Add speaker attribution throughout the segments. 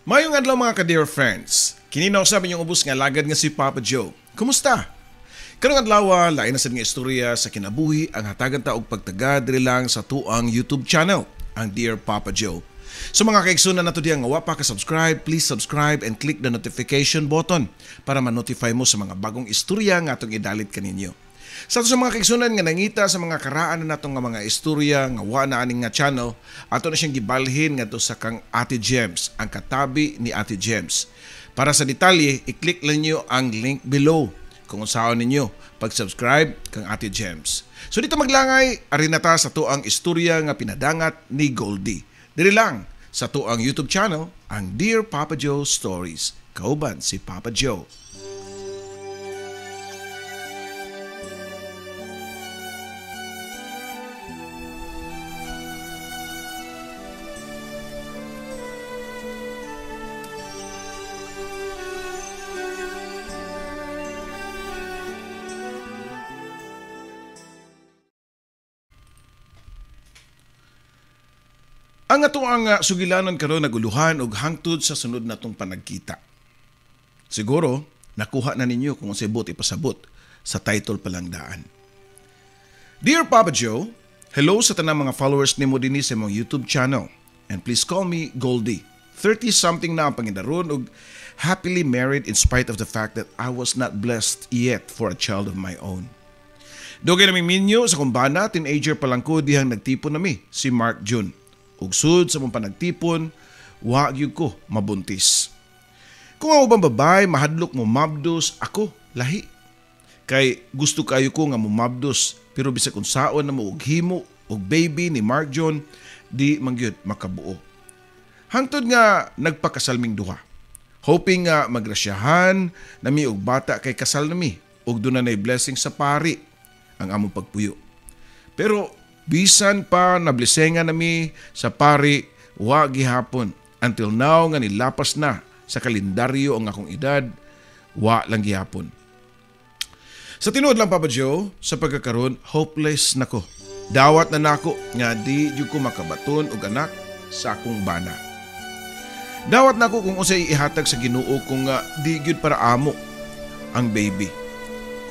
Speaker 1: Mayong adlaw, mga ka-dear friends. Kini na usab inyong ubos nga lagad nga si Papa Joe. Kumusta? Karong adlaw, lain na sad nga istorya sa kinabuhi ang hatagan ta og pagtaga diri lang sa tuang YouTube channel, ang Dear Papa Joe. So mga kaigsunan nato diya nga wa pa ka-subscribe, please subscribe and click the notification button para ma-notify mo sa mga bagong istorya nga atong idalit kaninyo. Sa ato sa mga kaigsunan nga nangita sa mga karaan na natong nga mga istorya nga wa na aning nga channel, ato na siyang gibalhin ngadto sa kang Ate Gems, ang katabi ni Ate Gems. Para sa detalye, i-click lang niyo ang link below kung unsaon ninyo pag-subscribe kang Ate Gems. So dito maglangay, ari na ta sa tuang istorya nga pinadangat ni Goldie. Diri lang sa tuang YouTube channel, ang Dear Papa Joe Stories. Kauban si Papa Joe. Ang ato ang sugilanon karon naguluhan og hangtod sa sunod natong panagkita. Siguro nakuha na ninyo kung unsay buot ipasabot sa title pa lang daan. Dear Papa Joe, hello sa tanang mga followers nimo dinhi sa imong YouTube channel. And please call me Goldie. 30-something na ang pangidaron og happily married in spite of the fact that I was not blessed yet for a child of my own. Dugay nami minyo sa kumbana, teenager pa lang ko dihang nagtipon nami si Mark June. Ugsud sa mong panagtipon, wa gyud ko mabuntis. Kung ang ubang babae mahadlok mo mabdos, ako lahi. Kay gusto kayo ko nga mumabdos, pero bisag unsaon na mo og himo og baby ni Mark John, di man gyud makabuo. Hangtod nga nagpakasal ming duha. Hoping nga magrasyahan nami og bata kay kasal nami ug duna nay blessing sa pari ang among pagpuyo. Pero bisan pa nablesengan nami sa pari, wa gihapon. Until now nga nilapas na sa kalendaryo ang akong edad, wa lang gihapon. Sa tinuod lang, Papa Joe, sa pagkakaroon, hopeless nako. Dawat na nako nga di jud ko makabaton og anak sa akong bana. Dawat nako kung unsay ihatag sa Ginoo kung nga di gyud para amo ang baby.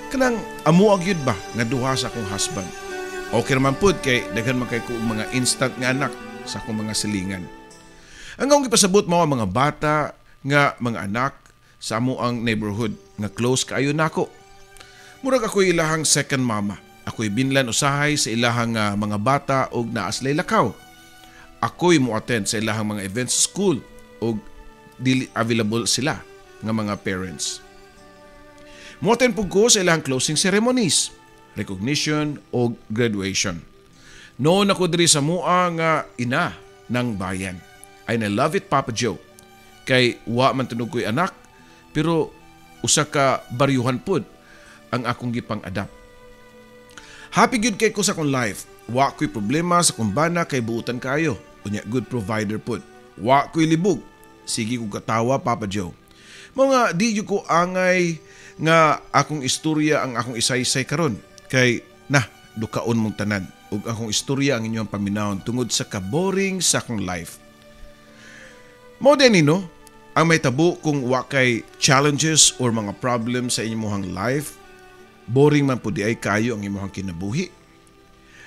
Speaker 1: Kanang amo gyud ba nga duha sa akong husband. Okay naman pud kay daghan man kay ko mga instant nga anak sa akong mga silingan. Ang akong gipasabot mao ang mga bata nga mga anak sa amo ang neighborhood nga close kaayo nako. Murag ako'y ilahang second mama. Ako'y binlan usahay sa ilahang mga bata og naa sila'y lakaw. Ako'y mo-attend sa ilahang mga events sa school og dili available sila nga mga parents. Mo-attend pud ko sa ilahang closing ceremonies, recognition o graduation. Noon ako diri sa mua nga ina ng bayan. And I love it, Papa Joe. Kay wa man tunog ko'y anak, pero usa ka baryuhan pud ang akong gipang-adapt. Happy gyud kay ko sa akong life. Wa ko'y problema sa akong bana kay buutan kayo. Unya good provider pud. Wa ko'y libog. Sige ko katawa, Papa Joe. Mga di gyud ko angay nga akong istorya ang akong isaysay karon. Kay na dukaon mong tanan ug akong istorya ang inyong paminawon tungod sa kaboring sa akong life. Mao din nino ang may tabo kung wa kay challenges or mga problems sa inyong life, boring man pud ay kayo ang imong kinabuhi.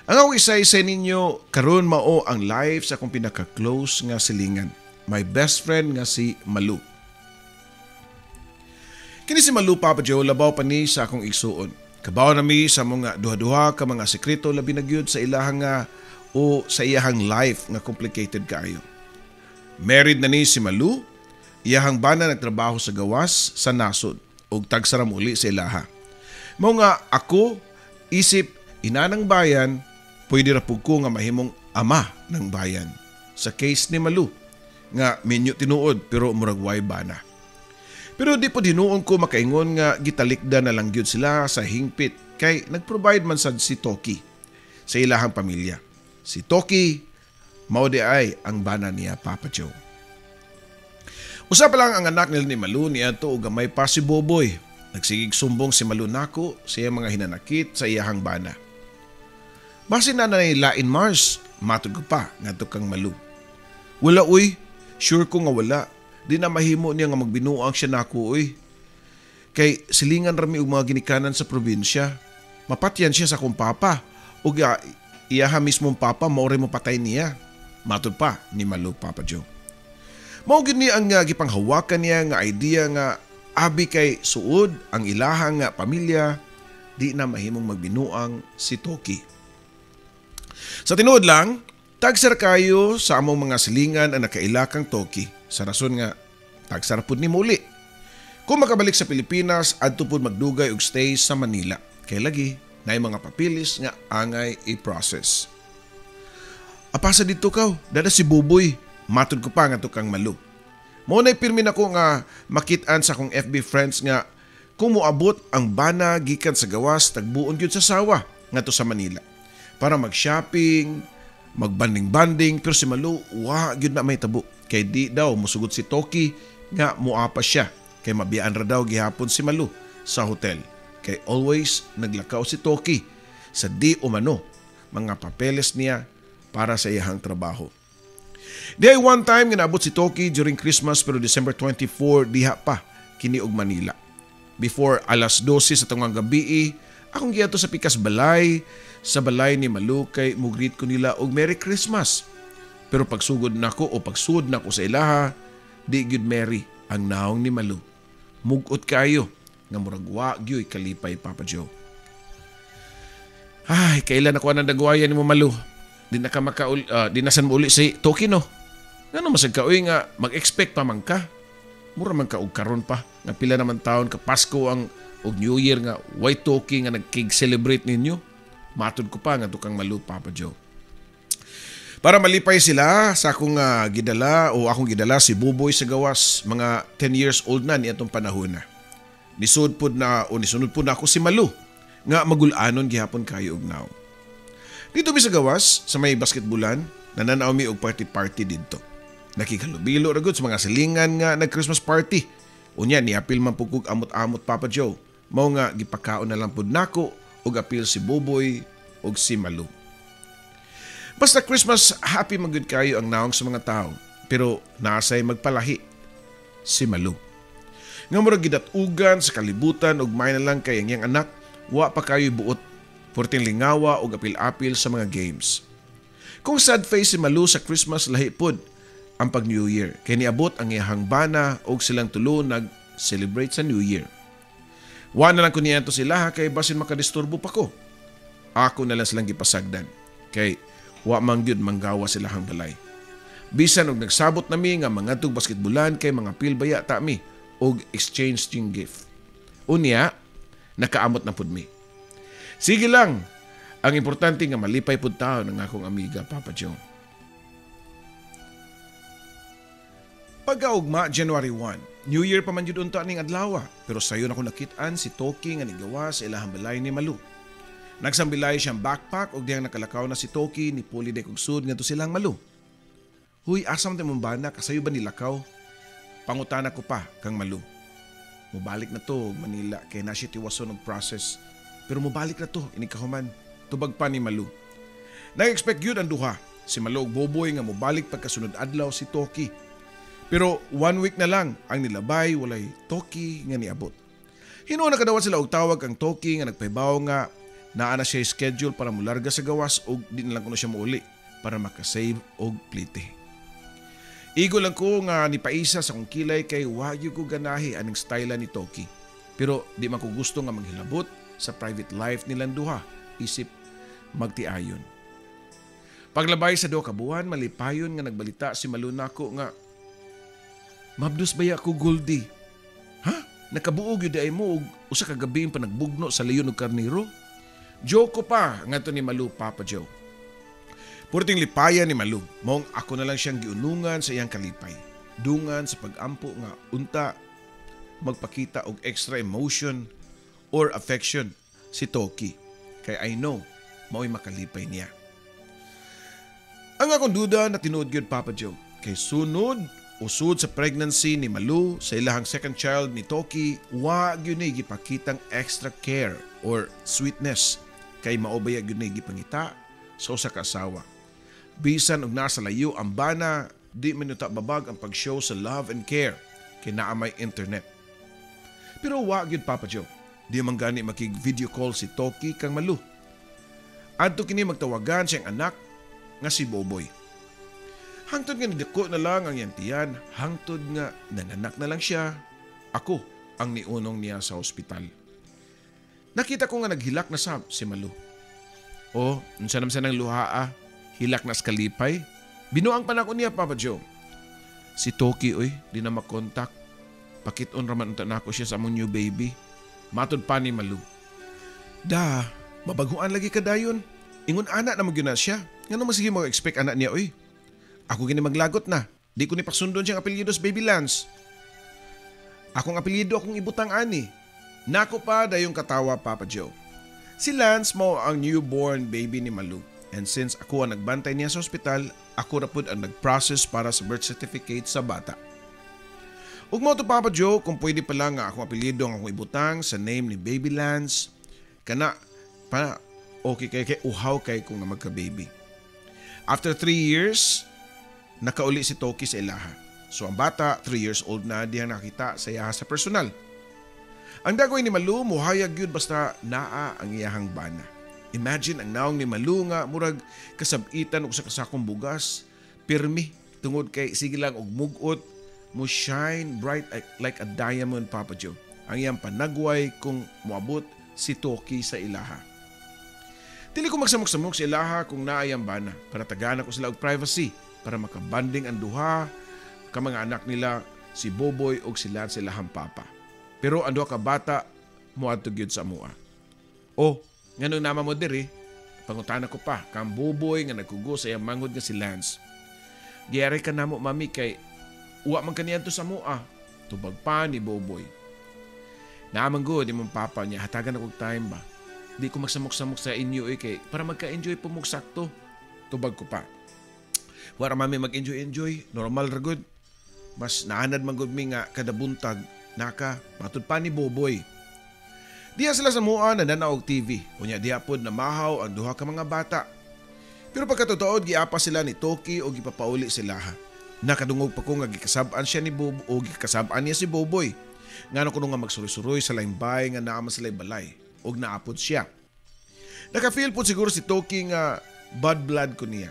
Speaker 1: Ang akong isaysay ninyo karon mao ang life sa akong pinaka-close nga silingan, my best friend nga si Malu. Kini si Malu, Papa Joe, labaw pa ni sa akong igsuon. Kabaw nami sa mga duha-duha ka mga sekreto labi na gyud sa ilahang nga o sa iyahang life nga complicated kaayo. Married na ni si Malu, iyahang bana nagtrabaho sa gawas sa nasod ug tagsaram uli sa ilaha. Mao nga ako isip ina ng bayan, pwede ra pud ko nga mahimong ama ng bayan. Sa case ni Malu nga minyo tinuod pero murag way bana. Pero di po hinuon ko makaingon nga gitalikda na lang gyud sila sa hingpit kay nagprovide man sad si Toki sa ilahang pamilya. Si Toki mao di ay ang bana niya, Papa Joe. Usa pa lang ang anak nila ni Malu niadto og gamay pa si Boboy. Nagsigig sumbong si Malu nako sa iyang mga hinanakit sa iyahang bana. Basin na nanay lain Mars, matug pa ngadto kang Malu. Wala uy, sure ko nga wala. Di na mahimo niya nga magbinuang siya nako oy. Kay silingan rami og mga ginikanan sa probinsya. Mapatyan siya sa akong papa. Ug iyaha mismong papa mao rin mo patay niya. Matud pa ni Malu, Papa Joe. Mao gyud ni ang gipanghawakan niya nga idea nga abi kay suod ang ilahang nga pamilya, di na mahimong magbinuang si Toki. Sa tinuod lang, tagsar kayo sa among mga silingan ang nakailakang Toki sa rason nga tagsar pud ni muli. Kung makabalik sa Pilipinas, adto pud magdugay og stay sa Manila. Kay lagi naay mga papilis nga angay i-process. Apasa dito kaw, dada si Buboy, matud ko pa nga kang Malu. Mao na'y pirmi nako nga makit-an sa akong FB friends nga kung moabot ang bana gikan sa gawas, tagbuon gyud sa sawa ngadto sa Manila para mag-shopping, magbanding-banding, pero si Malu wa gyud na may tabo. Kay di daw musugot si Toki nga muapa siya kay mabiyaan ra daw gihapon si Malu sa hotel. Kay always naglakaw si Toki sa di umano mga papeles niya para sa iyahang trabaho. Di ay one time nga naabot si Toki during Christmas, pero December 24 diha pa kini og Manila. Before alas 12 sa tungang gabi, akong giadto sa pikas balay, sa balay ni Malu, kay mugreet ko nila og Merry Christmas. Pero pagsugod nako o pagsud nako sa ilaha, di gyud merry ang naong ni Malu. Mugot kayo nga murag wa gyud kalipay, Papa Joe. Ay, kailan ako nang dagwayan nimo, Malu? Di na ka makaul di na san mo uli si Toki, no? Ngano masag ka oy nga mag-expect pa man ka? Mura man ka og karon pa nga pila naman taon ka Pasko ang og New Year nga way Toki nga nagkig-celebrate ninyo. Matud ko pa nga kang Malu, Papa Joe. Para malipay sila sa akong gidala o akong gidala si Buboy sa gawas, mga 10 years old na ni atong panahon na. Nisud pod na o nisunod pod na ako si Malu nga magulanon gihapon kayo og now. Dito mi sa gawas sa may basketbulan, nananaw mi og party-party didto. Nakikalubilo ra gud sa mga silingan nga nag-Christmas party. Unya niapil man pud kog amot-amot, Papa Joe. Mao nga gipakaon na lang pud nako og apil si Buboy og si Malu. Basta Christmas, happy man gud kayo ang naong sa mga tao. Pero nasay magpalahi si Malu. Nga murag gidatugan sa kalibutan og may na lang kay ang iyang anak, wa pa kayo buot purting lingawa og apil-apil sa mga games. Kung sad face si Malu sa Christmas, lahi pod ang pag New Year. Kay niabot ang iyahang bana og silang tulo nag-celebrate sa New Year. Wa na lang ko niya sila kay basin makadisturbo pa ko. Ako na lang silang gipasagdan. Kay wa man gyud manggawa sila hang balay. Bisan og nagsabot nami nga mangadtog basketbolan kay mga pilbaya ta mi og exchange ting gift. Unya, nakaamot na pud mi. Sige lang, ang importante nga malipay pud tao ng akong amiga, Papa Joe. Pagkaugma, January 1, New Year pa man jud unta ning adlaw, pero sayo na ko nakit-an si Toki nga nigawa sa ilahang balay ni Malu. Nagsambilay siyang backpack og dihang nakalakaw na si Toki ni puli de kog sud ngadto silang Malu. Huy, asam ta mong bana, kasayo ba nilakaw? Pangutana ko pa kang Malu. Mubalik na to Manila kay na siya tiwason og process. Pero mubalik na to inikahuman. Tubag pa ni Malu. Nag-expect gyud ang duha. Si Malu og Boboy nga mubalik pagkasunod adlaw si Toki. Pero 1 week na lang ang nilabay, walay Toki nga niabot. Hinuon nakadawat sila og tawag ang Toki nga nagpahibaw nga naa na siya schedule para mularga sa gawas og di na lang kuno siya muuli para makasave og plite. Igo lang ko nga nipaisa sa akong kilay kay wa gyud ko ganahi aning style ni Toki. Pero di man ko gusto nga manghilabot sa private life nilang duha, isip magtiayon. Paglabay sa 2 ka buwan, malipayon nga nagbalita si Malu nako nga mabdos baya ko, Goldie. Ha? Nakabuog yun ay mo og usa ka gabi pa nagbugno sa leyon og karniro? Joke ko pa ngadto ni Malu, Papa Joe. Purting lipayan ni Malu, maong ako na lang siyang giunungan sa iyang kalipay. Dungan sa pag-ampo nga unta magpakita og extra emotion or affection si Toki. Kay I know, mao'y makalipay niya. Ang akong duda na tinuod gyud, Papa Joe, kay sunod usod sa pregnancy ni Malu sa ilahang second child ni Toki, wa gyud ni gipakitang extra care or sweetness kay mao baya gyud ni gipangita sa usa ka asawa. Bisan og nasa layo ang bana, Di man ta babag ang pag-show sa love and care kay naa may internet. Pero wa gyud, Papa Joe. Di man gani makig video call si Toki kang Malu. Adto kini magtawagan siyang anak nga si Boboy. Hangtod nga nidako na lang ang iyang tiyan, hangtod nga nanganak na lang siya, ako ang niunong niya sa ospital. Nakita ko nga naghilak na sab si Malu. O, unsa naman sa nang luhaa, hilak na sa kalipay. Binuang pa nako niya, Papa Joe. Si Toki, oy, di na makontak. Pakit-on raman unta nako siya sa among new baby. Matod pa ni Malu. Da, mabaguan lagi kadayon. Ingon ana na magyuna siya. Ngano masige mo expect anak niya, oy. Ako gini maglagot na. Di ko ni pasundon siyang apelyido sa Baby Lance. Akong apelyido akong ibutang ani. Nako pa dayong katawa, Papa Joe. Si Lance mo ang newborn baby ni Malu. And since ako ang nagbantay niya sa ospital, ako ra pud ang nag-process para sa birth certificate sa bata. Ug mo to, Papa Joe, kung pwede pa lang nga akong apelyido ang akong ibutang sa name ni Baby Lance, kana pa okay kay kay uhaw kay kung nga magka-baby. After 3 years, nakauli si Toki sa ilaha. So ang bata, 3 years old na, diha nakita sa iyaha sa personal. Ang dagoy ni Malu, muhayag yun basta naa ang iyahang bana. Imagine ang naong ni Malu nga murag kasabitan og sa kasakong bugas, pirmi tungod kay sige lang og mugot, mo shine bright like a diamond, Papa Joe. Ang iyang panagway kung moabot si Toki sa ilaha. Dili ko magsamok-samok sa ilaha kung naay ang bana para tagaan ko sila og privacy para makabanding ang duha ka mga anak nila si Boboy og sila sa ilahang papa. Pero ang duha ka bata moadto gyud sa amoa. O, nganong nama mo diri? Pangutana ko pa kang Boboy nga nagkugo sa iyang manghod nga si Lance. Giyari ka namo mami kay uwa man kaniadto sa amoa. Tubag pa ni Boboy. Naamang gud imong papa niya, hatagan ako og time ba. Di ko magsamok-samok sa inyo kay para magka-enjoy po mong sakto. Tubag ko pa. Wara mami mag-enjoy-enjoy, normal ra gud. Mas naanad man gud mi nga kada buntag naka matud pa ni Boboy. Diha sila sa mua na nanaog TV. Unya diha pod namahaw ang duha ka mga bata. Pero pagkatotoo giapa sila ni Toki o gipapauli sila ha. Nakadungog pa ko nga gikasab-an siya ni Bobo o gikasab-an niya si Boboy. Ngano kuno nga magsuroy-suroy sa laimbay nga naa man sila balay og naapod siya. Naka-feel pod siguro si Toki nga bad blood ko niya.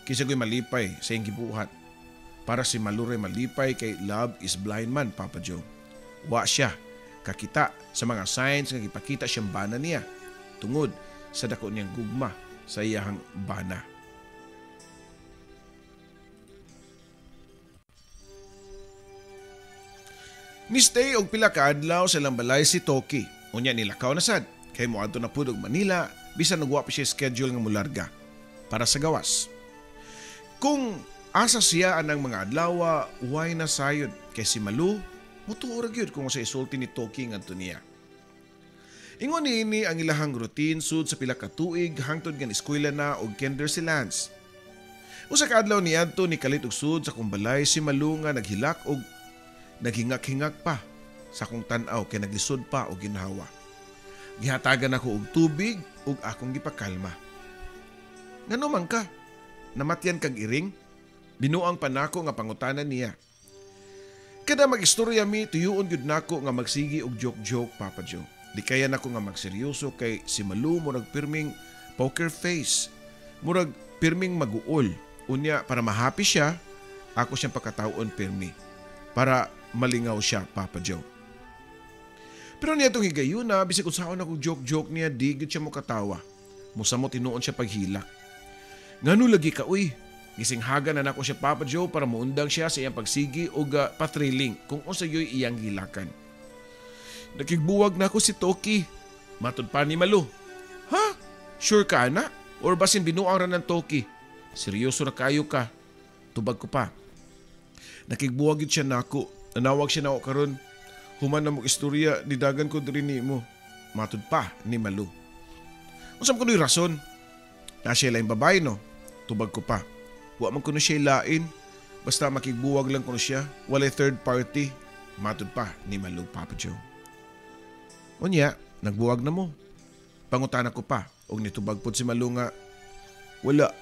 Speaker 1: Kinsa ko'y malipay sa iyang gibuhat. Para si Malure malipay kay love is blind man, Papa Joe. Wa siya kakita sa mga signs nga gipakita siyang bana niya tungod sa dako niyang gugma sa iyahang bana. Ni-stay og pila ka adlaw sa ilang balay si Toki. Unya nilakaw na sad kay moadto na pud og Manila bisan nagwa pa siya schedule nga mularga para sa gawas. Kung asa siya anang mga adlaw, way na sayod kay si Malu mutuo ra gyud kung sa isulti ni Toki ngadto niya. Ingon niini ang ilahang routine sud sa pila ka tuig hangtod nga eskwela na og kinder si Lance. Usa ka adlaw niadto ni kalit og sud sa akong balay si Malu nga naghilak og naghingak-hingak pa sa akong tan-aw kay naglisod pa og ginhawa. Gihatagan ako og tubig ug akong gipakalma. Ngano man ka? Namatyan kag iring? Binuang pa nako nga pangutana niya. Kada mag-istorya mi, tuyuon gyud nako nga magsigi og joke-joke, Papa Joe. Di kaya nako nga magseryoso kay si Malu murag pirming poker face. Murag pirming maguol. Unya, para ma-happy siya, ako siyang pagkataon pirmi. Para malingaw siya, Papa Joe. Pero niya itong higayuna, bisag unsaon ako joke-joke niya, di gyud siya mokatawa. Musamot tinuon siya paghilak. Ngano lagi ka, uy? Gisinghagan na nako siya, Papa Joe, para muundang siya sa iyang pagsigi o pathrilling kung unsa yo'y iyang gilakan. Nakigbuwag na ako si Toki. Matod pa ni Malu. Ha? Sure ka na? Or basin binuang ra ng Toki? Seryoso ra kayo ka. Tubag ko pa. Nakigbuwag yun siya nako. Nanawag siya nako karon. Human na mo istorya, didagan ko diri nimo. Matod pa ni Malu. Unsa man kuno'y rason? Na siya laing babae no? Tubag ko pa. Wa man kuno siya lain. Basta makigbuwag lang kuno siya. Walay third party. Matod pa ni Malu, Papa Joe. Unya, nagbuwag na mo. Pangutana ko pa. Og nitubag pod si Malu nga, wala,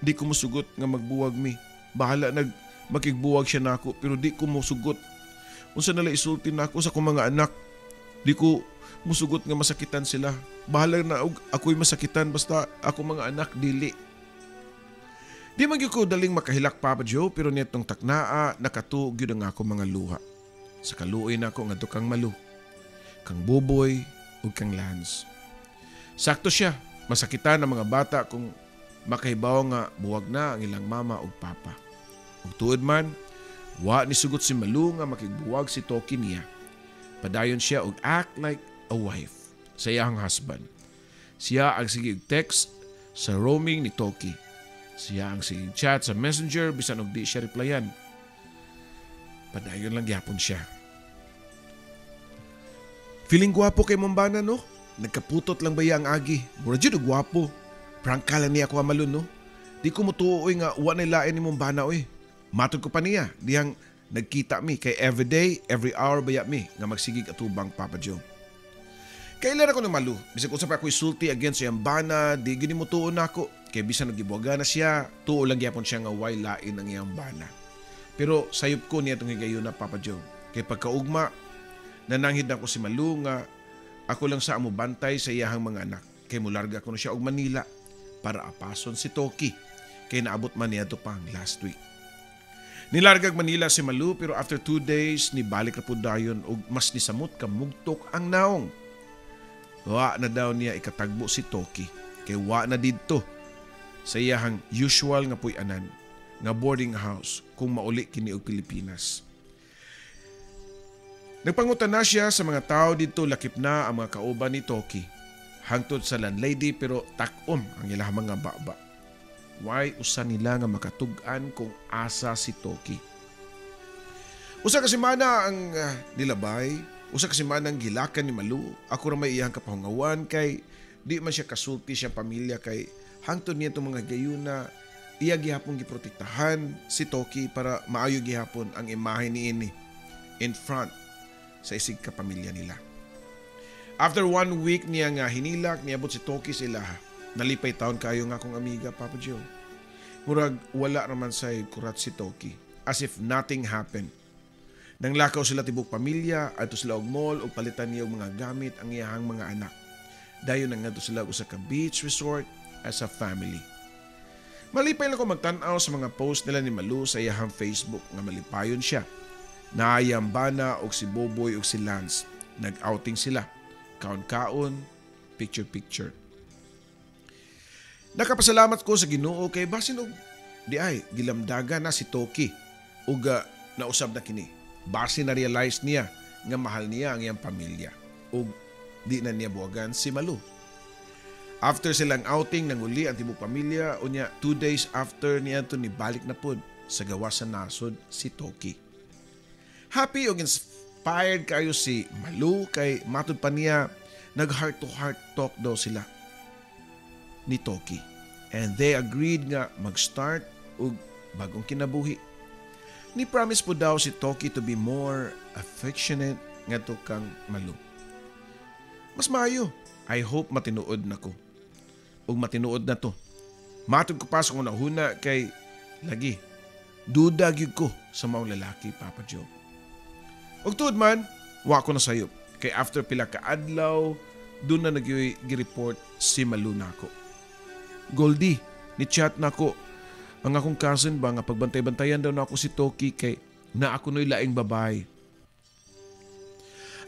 Speaker 1: di ko musugot nga magbuwag mi. Bahala nag makigbuwag siya nako pero di ko mosugot. Unsa nala isulti nako sa akong mga anak? Di ko musugot nga masakitan sila. Bahala na og ako'y masakitan basta ako mga anak dili. Di man gyud ko daling makahilak, Papa Joe, pero nitong taknaa nakatuo gyud ang ako mga luha. Sa kaluoy nako ngadto kang Malu, kang Buboy ug kang Lance. Sakto siya, masakitan ang mga bata kung makahibaw nga buwag na ang ilang mama ug papa. Ug tuod man, wa ni sugot si Malu nga makigbuwag si Toki niya. Padayon siya og act like a wife sa iyang husband. Siya ang sige text sa roaming ni Toki. Siya ang sige chat sa Messenger bisan og di siya replyan. Padayon lang gyapon siya. Feeling gwapo kay mong bana, no? Nagkaputot lang ba ang agi? Mura jud og gwapo. Prank ka lang niya ako, Malun, no? Di ko mutuo oy nga wa na lain ni mong bana oy. Matod ko pa niya dihang nagkita mi kay everyday, every hour baya mi nga magsigig atubang, Papa Joe. Kailan ako ni Malu, bisag unsa pa ako isulti against sa iyang bana, di gini mo tuo nako. Kay bisan nagibuwaga na siya, tuo lang gyapon siya nga way lain ang iyang bana. Pero sayop ko niya itong higayon na, Papa Joe. Kay pagkaugma, nananghid na ko si Malu nga ako lang sa amo bantay sa iyahang mga anak. Kay mularga ko na siya og Manila para apason si Toki. Kay naabot man niya to pang last week. Nilargag Manila si Malu pero after 2 days nibalik ra pud dayon og mas nisamot kamugtok ang naong. Wa na daw niya ikatagbo si Toki kay wa na didto sa iyahang usual nga puy-anan nga boarding house kung mauli kini og Pilipinas. Nagpangutan na siya sa mga tao didto, lakip na ang mga kauban ni Toki. Hangtod sa landlady, pero takom ang ilang mga baba. Way usa nila nga makatug-an kung asa si Toki. Usa ka semana ang nilabay, usa ka semana ang gilakan ni Malu. Ako ra may iyang kapahungawan kay di man siya kasulti siya pamilya kay hangtod niya itong mga gayuna iya gihapon giprotektahan si Toki para maayo gihapon ang imahe niini in front sa isig ka pamilya nila. After one week niya nga hinilak, niabot si Toki sa ilaha. Nalipay taon kayo nga akong amiga, Papa Joe. Murag wala raman say kurat si Toki. As if nothing happened. Nang lakaw sila tibok pamilya, adto sila og mall ug palitan niya og mga gamit ang iyahang mga anak. Dayon nang ngadto sila og usa ka beach resort as a family. Malipay lang ko magtan-aw sa mga post nila ni Malu sa iyahang Facebook nga malipayon siya. Naayang bana og si Boboy og si Lance. Nag-outing sila. Kaon-kaon, picture-picture. Nakapasalamat ko sa Ginoo kay basin og di ay gilamdaga na si Toki ug nausab na kini. Basin na realize niya nga mahal niya ang iyang pamilya ug di na niya buwagan si Malu. After silang outing, nanguli ang tibok pamilya, unya 2 days after niya to nibalik na pud sa gawas sa nasod si Toki. Happy ug inspired kayo si Malu kay matud pa niya nag heart to heart talk daw sila ni Toki. And they agreed nga mag-start og bagong kinabuhi. Ni promise po daw si Toki to be more affectionate ngadto kang Malu. Mas maayo. I hope matinuod na ko. Ug matinuod na to. Matod ko pa sa kong nahuna kay lagi duda gyud ko sa maong lalaki, Papa Joe. Ug tuod man, wa ko na sayop. Kay after pila ka adlaw, doon na nagyoy gi-report si Malu nako. Goldie, ni chat nako ang akong cousin ba nga pagbantay-bantayan daw nako si Toki kay na ako no'y laing babae.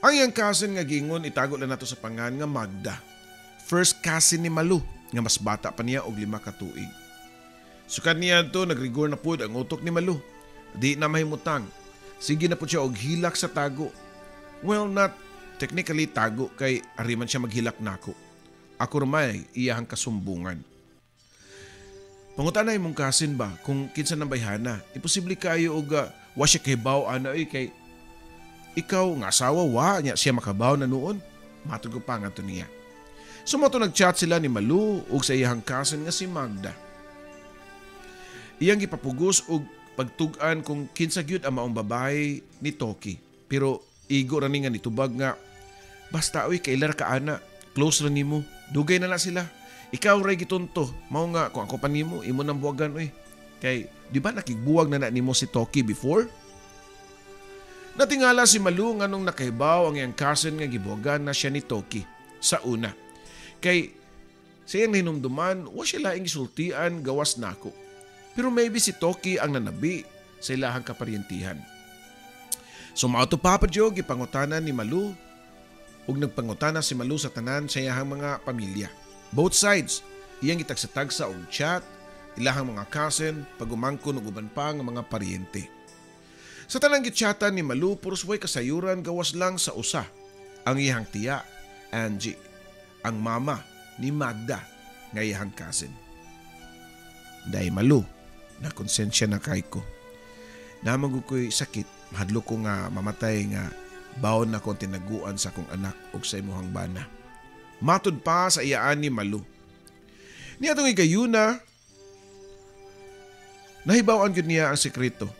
Speaker 1: Ang iyang cousin nga gingon itago lang nato sa pangan nga Magda. First cousin ni Malu nga mas bata pa niya og 5 ka tuig. Sukad niya to nagrigor na pud ang utok ni Malu. Di na mahimutang. Sige na pud siya og hilak sa tago. Well, not technically tago kay ari man siya maghilak nako. Ako ramay iyahang kasumbungan. Pangutan na imong cousin ba kung kinsa nang bayhana. Imposible kayo og wa siya kahibaw ana oy kay ikaw nga asawa wa niya siya makabaw na noon. Matod ko pa nga to niya. So mo to nag-chat sila ni Malu ug sa iyahang cousin nga si Magda. Iyang gipapugos og pagtug-an kung kinsa gyud ang maong babae ni Toki. Pero igo ra ni nga nitubag nga basta oy kailar ka ana, close ra nimo, dugay na na sila. Ikaw ray gitunto, mao nga kung ako pa nimo, imo nang buwagan oy. Kay di ba nakigbuwag na na nimo si Toki before? Natingala si Malu nganong nakahibaw ang iyang cousin nga gibuwagan na siya ni Toki sa una. Kay sa iyang hinumduman, wa siya laing gisultian gawas nako. Pero maybe si Toki ang nanabi sa ilahang kaparyentihan. So mao to, Papa Joe, gipangutana ni Malu ug nagpangutana si Malu sa tanan sa iyahang mga pamilya. Both sides, iyang gitagsa-tagsa og chat, ilahang mga cousin, pagumangkon ug uban pa nga mga paryente. Sa tanang gitchatan ni Malu, puros way kasayuran gawas lang sa usa, ang iyang tiya, Angie, ang mama ni Magda nga iyang cousin. "Day Malu, na konsensya na kay ko. Naa man ko'y sakit, mahadlok ko nga mamatay nga bawon na kong tinaguan sa akong anak ug sa imuhang bana." Matud pa sa iyaan ni Malu. Niadtong higayuna, nahibaw-an gyud niya ang sekreto.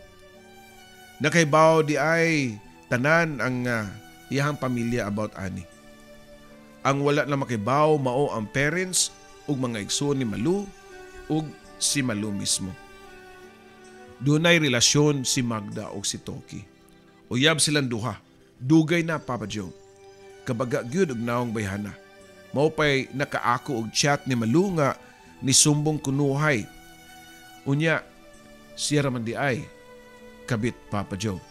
Speaker 1: Nakahibaw di ay tanan ang iyahang pamilya about ani. Ang wala na makibaw mao ang parents ug mga igsoon ni Malu ug si Malu mismo. Dunay relasyon si Magda ug si Toki. Uyab silang duha. Dugay na, Papa Joe. Kabaga gyud og naong bayhana. Mao pay nakaako og chat ni Malu nga ni sumbong kunuhay. Unya siya raman di ay kabit, Papa Joe.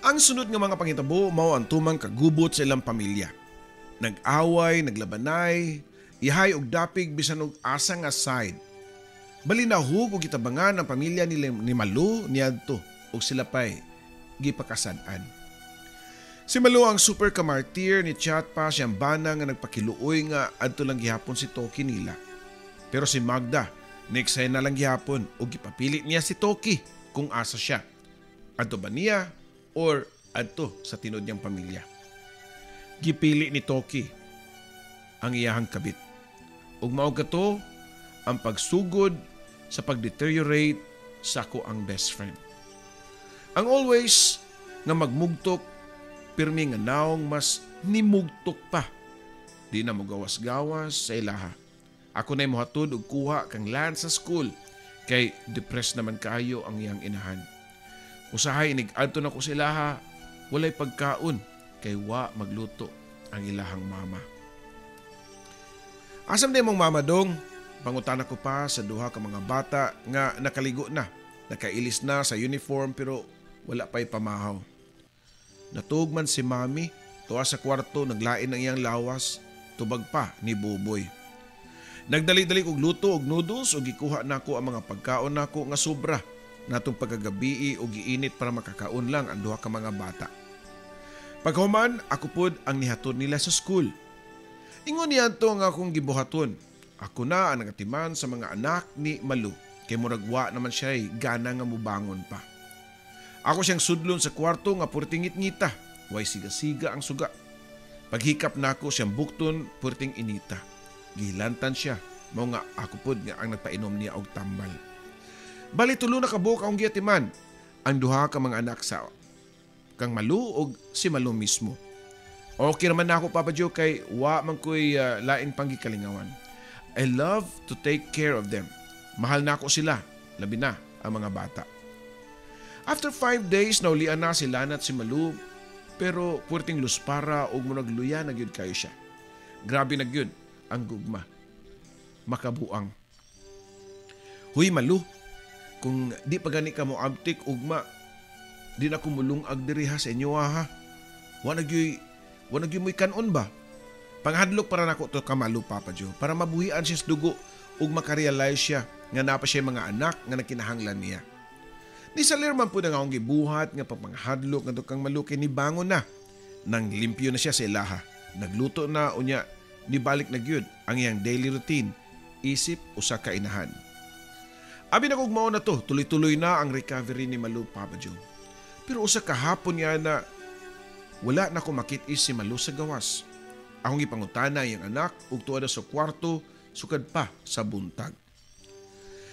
Speaker 1: Ang sunod nga mga pangitabo mao ang tumang kagubot sa ilang pamilya. Nag-away, naglabanay, ihay og dapig bisan og asa nga side. Balinahug og gitabangan ang pamilya ni Malu niadto ug sila pay gipakasad-an. Si Malu ang super kamartir, ni chat pa siyang bana nga nagpakiluoy nga adto lang gihapon si Toki nila. Pero si Magda, next na lang gihapon ug gipapilit niya si Toki kung asa siya. Adto ba niya or adto sa tinud niyang pamilya? Gipili ni Toki ang iyahang kabit. Ug mao kato ang pagsugod sa pag-deteriorate sa ako ang best friend. Ang always nga magmugtok, pirmi nga naong mas nimugtok pa. Di na mo gawas-gawas sa ilaha. Ako na mohatod og kuha kang Lance sa school kay depressed naman kaayo ang iyang inahan. Usahay inig-adto na ko sa ilaha, walay pagkaon kay wa magluto ang ilahang mama. "Asam di mong mama, dong?" Pangutana ko pa sa duha ka mga bata nga nakaligo na, nakailis na sa uniform pero wala pa'y pamahaw. "Natug man si mami, tuwa sa kwarto, naglain ang iyang lawas," tubag pa ni Buboy. Nagdali-dali kog luto og noodles ug gikuha nako ang mga pagkaon nako nga sobra natong pagkagabii og giinit para makakaon lang ang duha ka mga bata. Paghuman, ako pod ang nihatod nila sa school. Ingon niadto nga akong gibuhaton. Ako na ang nagatiman sa mga anak ni Malu kay murag wa naman siya gana nga mubangon pa. Ako siyang sudlon sa kwarto nga purting ngit-ngita, way siga-siga ang suga. Paghikap nako siyang bukton, purting inita. Gihilantan siya, mao nga ako pod nga ang nagpainom niya og tambal. Bali tulo na kabuok akong giatiman ang duha ka mga anak sa kang Malu og si Malu mismo. Okay naman na ako, Papa Joe, kay wa man ko'y lain pang gikalingawan. I love to take care of them. Mahal na ako sila, labi na ang mga bata. After 5 days, naulian na si Lana at si Malu, pero puwerteng luspara ug murag luya na gyud kayo siya. Grabe na gyud ang gugma. Makabuang. "Huy Malu, kung di pa gani ka mo abtik ugma, di na ko mulungag diri ha sa inyo ha. Wa na gyud mo'y kanon ba?" Panghadlok para nako to ka Malu, Papa Joe, para mabuhian siya sa dugo ug makarealize siya nga naa pa siya mga anak nga nagkinahanglan niya. Ni salir man po na nga akong gibuhat nga pagpanghadlok nga kang Malu kay nibangon na. Nang limpyo na siya sa ilaha. Nagluto na, unya nibalik na gyud ang iyang daily routine isip usa ka inahan. Abi na kog mao na to, tuloy-tuloy na ang recovery ni Malu, Papa Joe. Pero usa ka hapon niya na wala na ko makit-is si Malu sa gawas. Akong gipangutana iyang anak ug tuwa sa kwarto sukad pa sa buntag.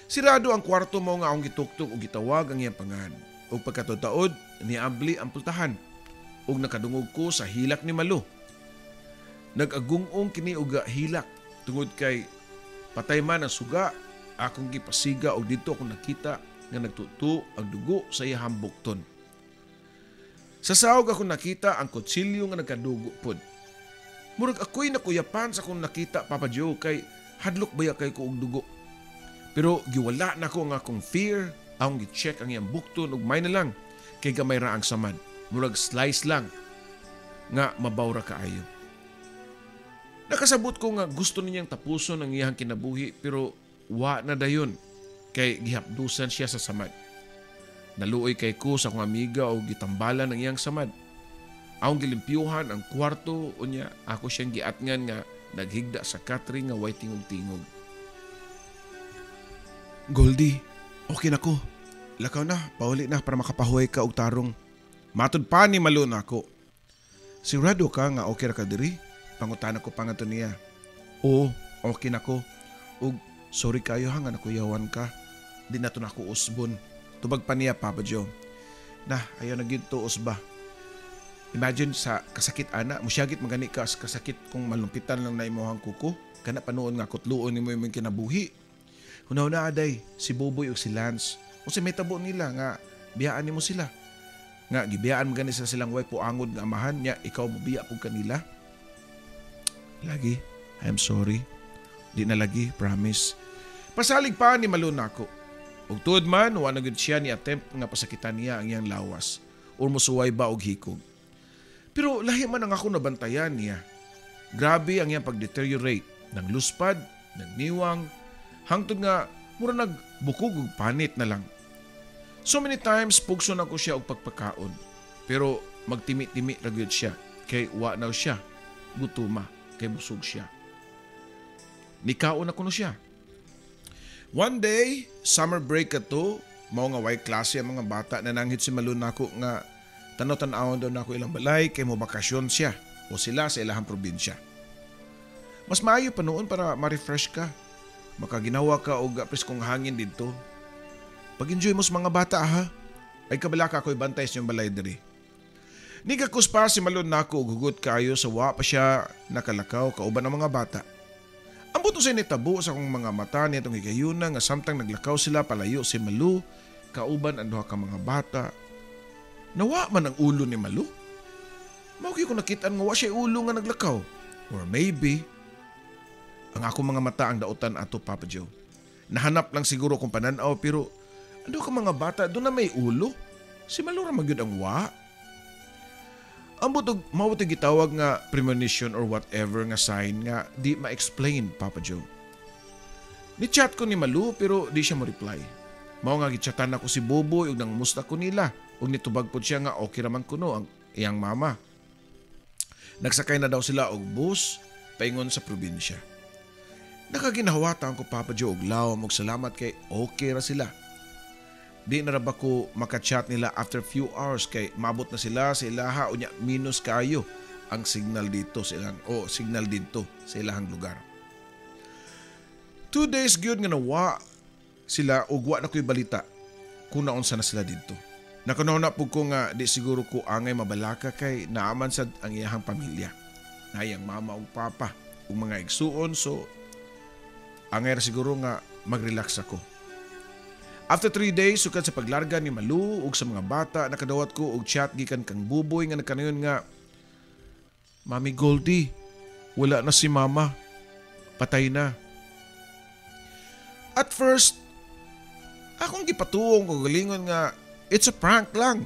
Speaker 1: Sirado ang kwarto, mao nga akong gituktok ug gitawag ang iyang pangan. Ug pagkataod niabli ang pultahan ug nakadungog ko sa hilak ni Malu. Nag-agungong kini og hilak tungod kay patay man ang suga Akong gipasiga og didto akong nakita nga nagtutu ang dugo sa iyahang bukton. Sa saog akong nakita ang kutsilyo nga nagkadugo pod. Murag ako'y nakuyapan sa akong nakita, Papa Joe, kay hadlok baya kay ko og dugo. Pero giwala nako ang akong fear, akong gi-check ang iyang bukton ug may na lang kay gamay ra ang samad. Murag slice lang nga mabaw ra kaayo. Nakasabot ko nga gusto niyang tapuson ang iyang kinabuhi, pero wa na dayon kay gihapdusan siya sa samad. Naluoy kay ko sa akong amiga og gitambalan ang iyang samad. Akong gilimpyuhan ang kwarto, unya ako siyang giatngan nga naghigda sa katre nga way tingog-tingog. "Goldie, okay na ko. Lakaw na, pauli na para makapahuway ka og tarong." Matud pa ni Malu nako. "Sigurado ka nga okay ra ka diri?" Pangutana ko pa ngadto niya. "Oo, okay na ko. Ug sorry kayo ha nga nakuyawan ka. Di na to nako usbon." Tubag pa niya, Papa Joe. "Na, ayaw na gyud to usba." Imagine sa kasakit ana, musyagit magani ka sa kasakit kung malumpitan lang na imong kuko, kana pa nuon nga kutluon nimo imong kinabuhi. Hunaw na aday, si Boboy ug si Lance. Unsa may tabo nila nga biyaan nimo sila? Nga gibiyaan man gani sa silang way puangod nga amahan nya, ikaw mobiya pug kanila. "Lagi, I'm sorry. Di na lagi, promise." Pasalig pa ni Malu nako. Ug tuod man, wa na gyud siya ni attempt nga pasakitan niya ang iyang lawas or musuway ba og hikog. Pero lahi man ang ako nabantayan niya. Grabe ang iyang pag-deteriorate ng luspad, nagniwang, hangtod nga mura nagbukog og panit na lang. So many times pugson ako siya og pagpakaon. Pero magtimi-timi ra gyud siya kay wa na siya gutuma kay busog siya. Nikaon ako no siya. One day, summer break ato, mao nga way klase ang mga bata, na nanghit si Malu nako nga tanaw-tanawon daw nako ilang balay kay mo bakasyon siya o sila sa ilahang probinsya. Mas maayo pa noon para ma-refresh ka. Makaginawa ka og preskong hangin didto. Pag-enjoy mo sa mga bata ha. Ay kabalaka, ako'y bantay sa inyong balay diri. Nigakos pa si Malon nako og hugot kayo sa wa pa siya nakalakaw kauban ang mga bata. Ambot sa nitabo sa akong mga mata nitong higayuna nga samtang naglakaw sila palayo si Malu kauban ang duha ka mga bata. Nawa man ang ulo ni Malu. Mao ko nakitaan nga wa siya ulo nga naglakaw. Or maybe ang akong mga mata ang dautan ato, Papa Joe. Nahanap lang siguro kung pananaw, pero ano ka mga bata doon na may ulo? Si Malu ra man gyud ang wa. Ambot og mao to gitawag nga premonition or whatever nga sign nga di ma-explain, Papa Joe. Ni-chat ko ni Malu pero di siya mo reply. Mao nga gichatan ako si Boboy ug nangumusta ko nila ug nitubag pod siya nga okay raman kuno ang iyang mama. Nagsakay na daw sila og bus paingon sa probinsya. Nakaginahawatan ko, Papa Joe, og lawom og salamat kay okay ra sila. Di na ra ba ko makachat nila after few hours kay maabot na sila sa ilaha, unya minus kayo ang signal dito sa ilang o signal didto sa ilahang lugar. 2 days gyud nga nawa sila ug wa na ko'y balita kung naunsa na sila didto. Nakunaw na pud ko nga di siguro ko angay mabalaka kay naaman sad ang iyahang pamilya. Naayang mama ug papa ug mga igsuon, so angay ra siguro nga magrelax ako. After 3 days, sukad sa paglarga ni Malu ug sa mga bata, nakadawat ko og chat gikan kang Buboy nga nagkanayon nga, "Mami Goldie, wala na si Mama. Patay na." At first, akong gipatuong ko galingon nga it's a prank lang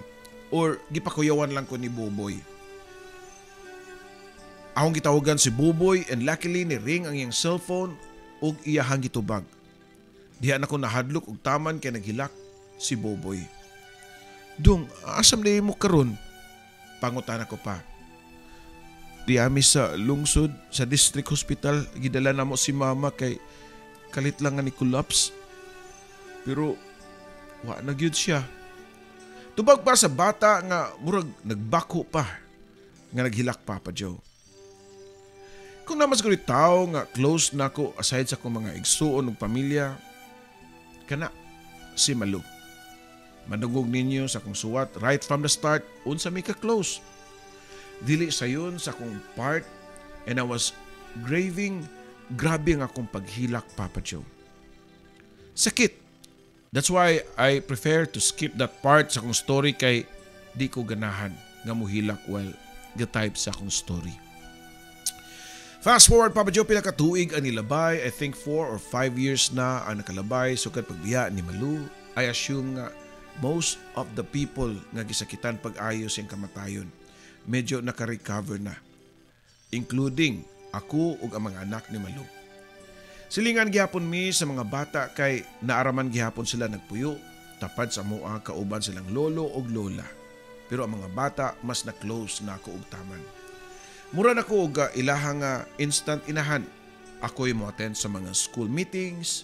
Speaker 1: or gipakuyawan lang ko ni Buboy. Akong gitawagan si Buboy and luckily ni ring ang iyang cellphone ug iyahang gitubag. Diha na ko nahadlok og taman kay naghilak si Boboy. "Dong, asam na mo karon?" Pangutana ko pa. "Di ami sa lungsod, sa district hospital, gidala namo si Mama kay kalit lang nga ni collapse. Pero wa na gyud siya." Tubag pa sa bata nga murag nagbako pa nga naghilak, Papa Joe. Kung naa man siguro tao nga close nako aside sa akong mga igsuon ug pamilya, kana si Malu. Madungog ninyo sa akong suwat right from the start unsa mi ka close. Dili sayon sa akong part and I was grieving, grabe ang akong paghilak, Papa Joe. Sakit. That's why I prefer to skip that part sa akong story kay di ko ganahan nga muhilak while ga-type sa akong story. Fast forward, Papa Joe, pila ka tuig ang nilabay. I think 4 or 5 years na ang nakalabay sukad pagbiya ni Malu. I assume nga most of the people nga gisakitan pag-ayo siyang kamatayon medyo naka-recover na, including ako ug ang mga anak ni Malu. Silingan gihapon mi sa mga bata kay naaraman gihapon sila nagpuyo tapad sa mua kauban silang lolo ug lola. Pero ang mga bata, mas na close na ako og taman. Mura na ko og ilaha nga instant inahan. Ako'y mo attend sa mga school meetings,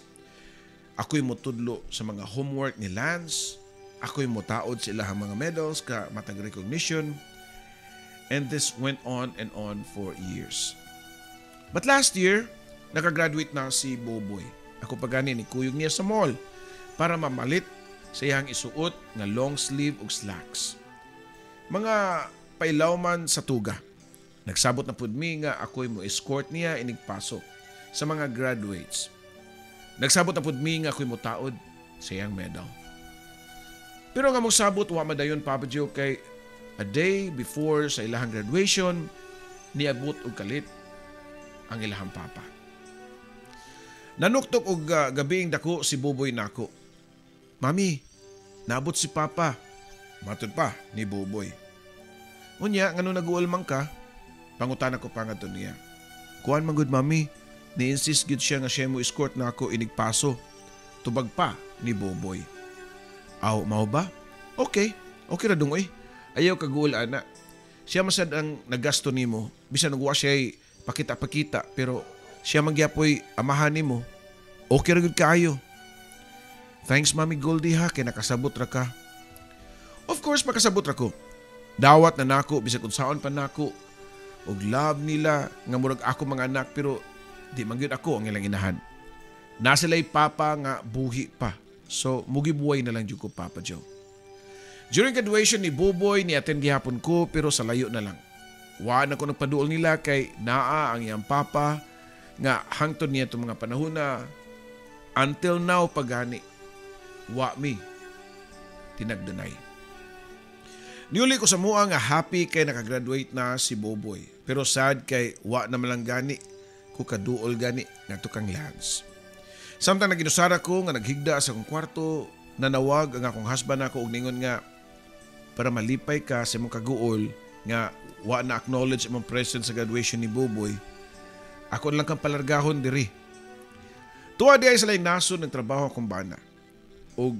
Speaker 1: ako'y motudlo sa mga homework ni Lance, ako'y motaod sa ilahang mga medals ka matag recognition, and this went on and on for years. But last year, nakagraduate na si Boboy. Ako pa gani ni kuyog niya sa mall para mamalit sa iyang isuot nga long sleeve ug slacks. Mga pailaw man sa tuga. Nagsabot na pud mi nga ako'y mo escort niya inigpasok sa mga graduates. Nagsabot na pud mi nga ako'y motaod sa iyang medal. Pero nga mosabot wa madayon, Papa Joe, kay a day before sa ilahang graduation, niabot og kalit ang ilahang papa. Nanuktok og gabiing dako si Buboy nako. "Mami, naabot si Papa." Matud pa ni Buboy. "Unya, ngano naguol man ka?" Pangutana ko pa ngadto niya. "Kuan man gud, Mami, ni-insist gid siya nga siya mo escort na ako inigpaso." Tubag pa ni Boboy. "Aw, mao ba? Okay, okay ra dong oy. Ayaw kaguol ana. Siya masad ang nagasto nimo, bisan nagwa siya pakita-pakita, pero siya man gyapoy amahan nimo. Okay ra gud kaayo. Thanks, Mami Goldie, ha, kay nakasabot ra ka." Of course makasabot ra ko. Dawat na nako bisag unsaon pa nako og love nila nga murag ako mga anak, pero di man gyud ako ang ilang inahan. Na sila'y papa nga buhi pa. So mugibuhay na lang jud ko, Papa Joe. During graduation ni Buboy, ni attend gihapon ko pero sa layo na lang. Wa na ko nagpaduol nila kay naa ang iyang papa nga hangtod niya itong mga panahon na until now pagani wa mi tinagdanay. Niuli ko sa mua nga happy kay nakagraduate na si Boboy. Pero sad kay wa na man lang gani ko kaduol gani ngadto kang Lance. Samtang naginusara ko nga naghigda sa akong kwarto, nanawag ang akong husband ako og ningon nga para malipay ka sa imong kaguol nga wa na acknowledge imong presence sa graduation ni Boboy, ako lang kang palargahon diri. Tuwa di ay sa laing nasod nagtrabaho akong bana. Og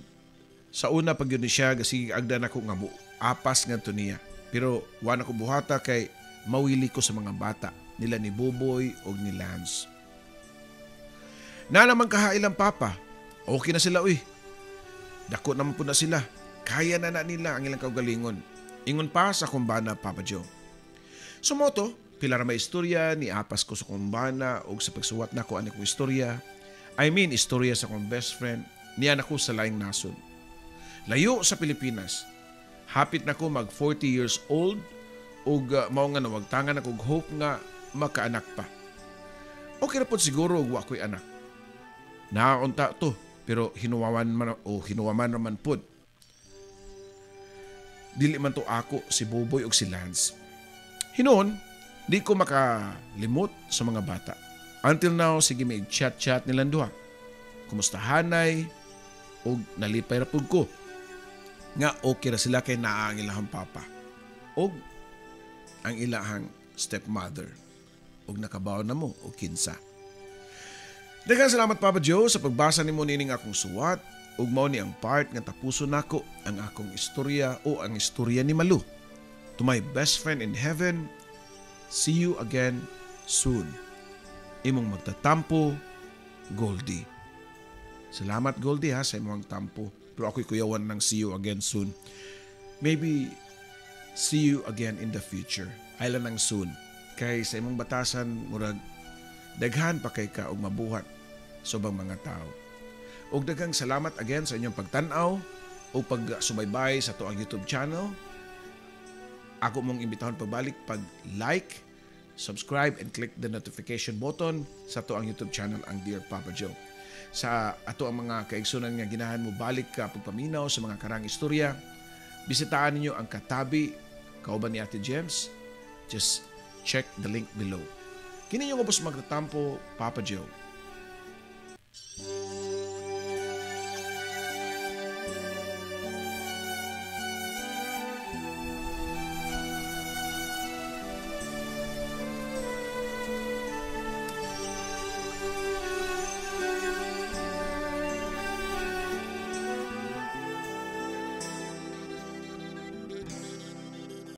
Speaker 1: sa una pag yun ni siya, gasige agda nako nga mo apas ngadto niya. Pero wa na ko buhata kay mawili ko sa mga bata nila ni Buboy og ni Lance. Na naman kaha ilang papa. Okay na sila uy. Dako naman po na sila. Kaya na na nila ang ilang kaugalingon. Ingon pa sa akong bana, Papa Joe. So mao to, pila ra may istorya ni apas ko sa akong bana og sa pagsuwat nako ani kong istorya. I mean, istorya sa akong best friend niya nako sa laing nasod. Layo sa Pilipinas. Hapit na ko mag 40 years old ug mao nga nawagtangan ako og hope nga makaanak pa. Okay ra pod siguro og wa ko'y anak. Naunta to, pero hinuwaman man o hinuwaman naman pod. Dili man to ako si Boboy ug si Lance. Hinuon, di ko makalimot sa mga bata. Until now, sige may chat-chat nilang duha. Kumustahanay ug nalipay ra pud ko nga okay ra sila kay naa ang ilahang papa ug ang ilahang stepmother ug nakabaw na mo og kinsa. Daghang salamat, Papa Joe, sa pagbasa nimo nining akong suwat ug mao ni ang part nga tapuson nako ang akong istorya o ang istorya ni Malu. To my best friend in heaven, see you again soon. Imong magtatampo, Goldie. Salamat, Goldie, ha, sa imong tampo. Pero ako'y kuyawan ng "see you again soon." Maybe see you again in the future. Ay lang ng soon. Kay sa imong batasan, murag daghan pa kay ka og mabuhat sa ubang mga tao. Og daghang salamat again sa inyong pagtan-aw o pagsubaybay sa atoang YouTube channel. Ako mong imbitahon pagbalik pag like, subscribe and click the notification button sa atoang YouTube channel, ang Dear Papa Joe. Sa ato ang mga kaigsunan nga ginahan mo balik ka pagpaminaw sa mga karang istorya, bisitahan ninyo ang Katabi kauban ni Ate James. Just check the link below. Kini inyong ubos magtatampo, Papa Joe.